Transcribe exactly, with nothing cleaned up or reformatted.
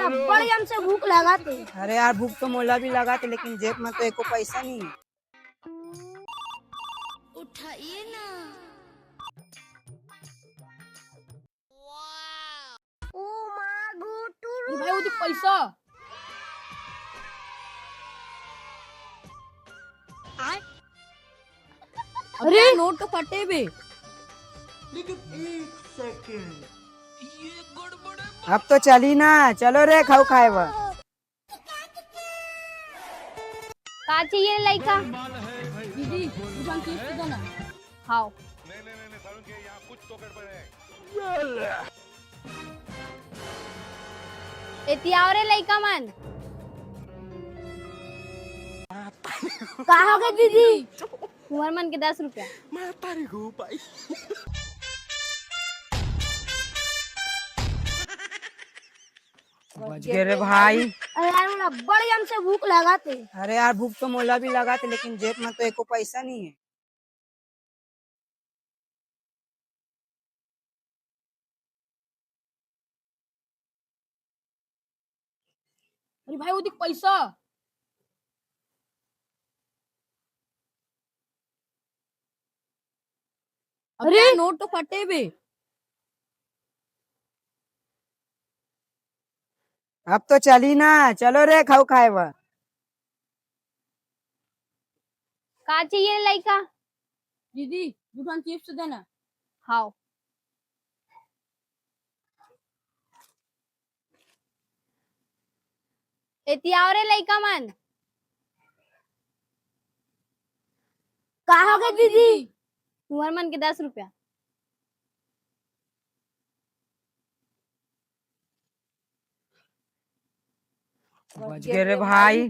बड़े हमसे भूख लगा थे। अरे यार, भूख तो मोला भी लगा थे, लेकिन जेब में तो एको पैसा नहीं है। उठाइए ना। ओ माँ, गुटुरु। ए भाई, वो देख पैसा। आय। अरे, नोट तो फटे बे। लेकिन एक सेकंड। अब तो चली ना, चलो रे खाऊ खाए बर। का चाहिए लइका? दीदी, दुकान किस्त दो ना। हाव। एती आओ रे लइका मन। का हो गे दीदी? तुहर मन के दस रुपया। बच गए रे भाई। अरे यार, मोला बड़े हमसे भूख लगा थे। अरे यार, भूख तो मोला भी लगा थे, लेकिन जेब में तो एको पैसा नहीं है। अरे भाई, वो देख पैसा। अरे, नोट तो फटे बे। अब तो चली ना, चलो रे खाऊ खाए बर। का चाहिए लइका? दीदी, दू ठन चिप्स देना। हाव। एती आओ रे लइका मन। का हो गे दीदी? तुहर मन के दस रुपया। बच गए रे भाई।